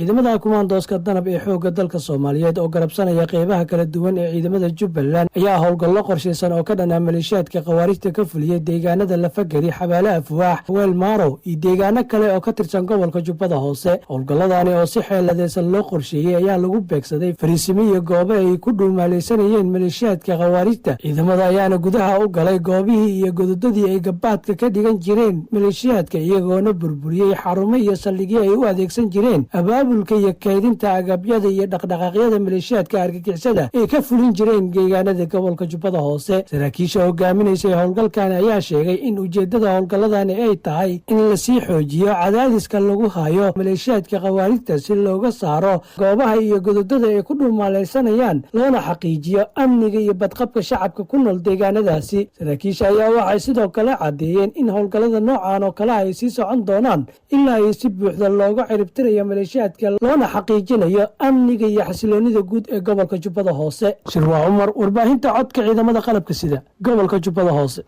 Ciidamada kumaandooska Danab ee xoogga dalka Soomaaliyeed oo garabsanaya qeybaha kala duwan ee ciidamada Jubbaland ayaa howlgallo qorshaysan oo ka dhanaa maleeshiyaadka Khawaarijta ka fuliyey deegaanada Lafageri, Xabaale Afwaax, Weel Maarow iyo deegaano kale oo ka tirsan gobolka Jubbada Hoose. Howlgalladani oo si xeeladeysan loo qorsheeyey ayaa lagu beegsaday fariisimo iyo goobo ay ku dhuumaalaysanayeen maleeshiyaadka Khawaarijta. Ciidamada ayaana gudaha u galay goobihii iyo gododadii ay gabaadka ka dhigan jireen maleeshiyaadka, iyagoona burburiyey xarumo iyo saldhigyo ay u adeegsan jireen abaabulka iyo kaydinta agabyada iyo dhaqdhaqaaqyada maleeshiyaadka argagixisada ay ka fulin jireen deegaanada gobolka Jubbada Hoose. Saraakiisha hogaaminaysay howlgalkan ayaa sheegay in ujeedada howlgalladani ay tahay in lasii xoojiyo cadaadiska lagu hayo maleeshiyaadka Khawaarijta si looga saaro goobaha iyo gododada ay ku dhuumaalaysanayaan, loona xaqiijiyo amniga iyo badqabka shacabka ku nool deegaanadaasi. Saraakiisha ayaa waxay sidoo kale caddeeyeen in howlgallada noocan oo kale ay sii socon doonaan ilaa ay si buuxda looga ciribtirayo maleeshiyaadka, loona xaqiijinayo amniga iyo xasiloonida guud ee gobolka Jubbada Hoose. Shirwaa Cumar, warbaahinta Codka Ciidamada Qalabka Sida, gobolka Jubbada Hoose.